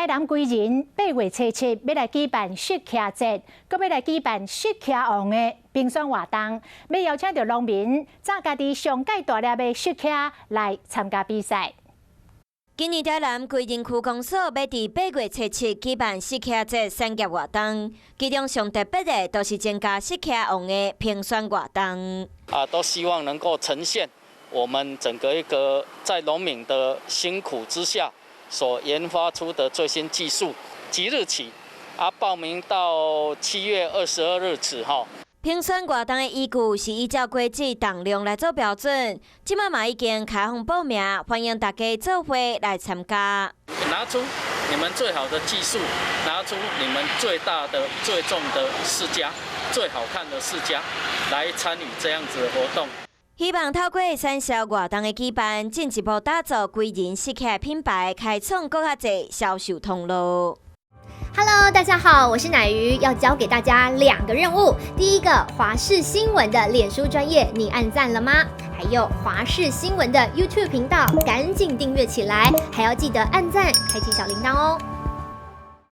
南歸仁8月初7欲來舉辦釋騎節，閣欲來舉辦釋騎王的評選活動，欲邀請著農民紮家己上蓋大粒的釋騎來參加比賽。今年台南歸仁區公所欲佇8月初7舉辦釋騎節產業活動，其中上特別的，就是增加釋騎王的評選活動。啊，都希望能夠呈現我們整個一個在農民的辛苦之下所研發出的最新技術。即日起，啊，報名到7月22日止，哈。評選活動的依據是依照果子重量來做標準，這馬嘛已經開放報名，歡迎大家做伙來參加。拿出你們最好的技術，拿出你們最大的、最重的釋迦，最好看的釋迦，來參與這樣子的活動。希望透過產銷活動的舉辦，進一步打造歸仁釋騎品牌，開創閣較濟銷售通路。 Hello，大家好，我是奶魚，要交給大家兩個任務。第一個，華視新聞的臉書專頁，你按讚了嗎？還有華視新聞的 YouTube 頻道，趕緊訂閱起來，還要記得按讚，開啟小鈴鐺哦。